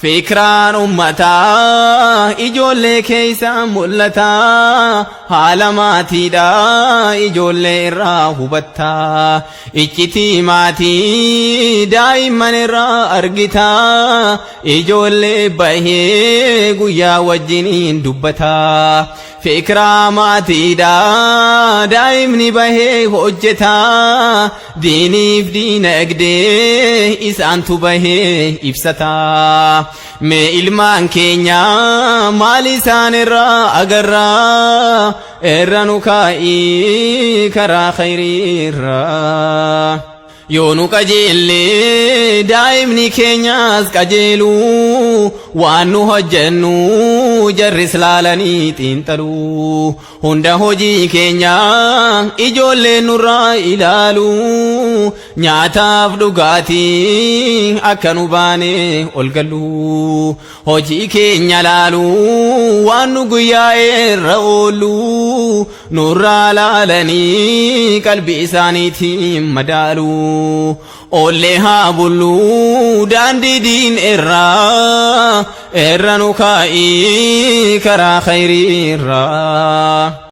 Fikraan ummataa ijoollee keessa mul'ata, haala maatiidha ijoollee irraa hubatta, iccitii maatii daa'imman irraa argita, ijoollee bahee guyyaa wajjiniin dubbata. Fikiraa maatiidha daa'imni bahee hojjeta, diiniif diinagdee isaantu bahee ibsata. Mee ilmaan keenya maal isaan irraa agarraa? Irra nu kaa'ii karaa khayriirraa. Yoo nu qajeelle daa'imni keenyas qajeelu, waan nu hojjennu jarris laalanii xiinxalu. Hunda hojii keenya ijoolleen nurraa ilaalu, nyaataaf dhugaatii akka nu baane ol gallu. Hojii keenya laalu, waan nu guyyaa irra oollu nurraa laalanii qalbii isaaniitiin madaalu. Oollee haa bullu daandii diin irraa, irra nu kaa'ii karaa khayriirraa.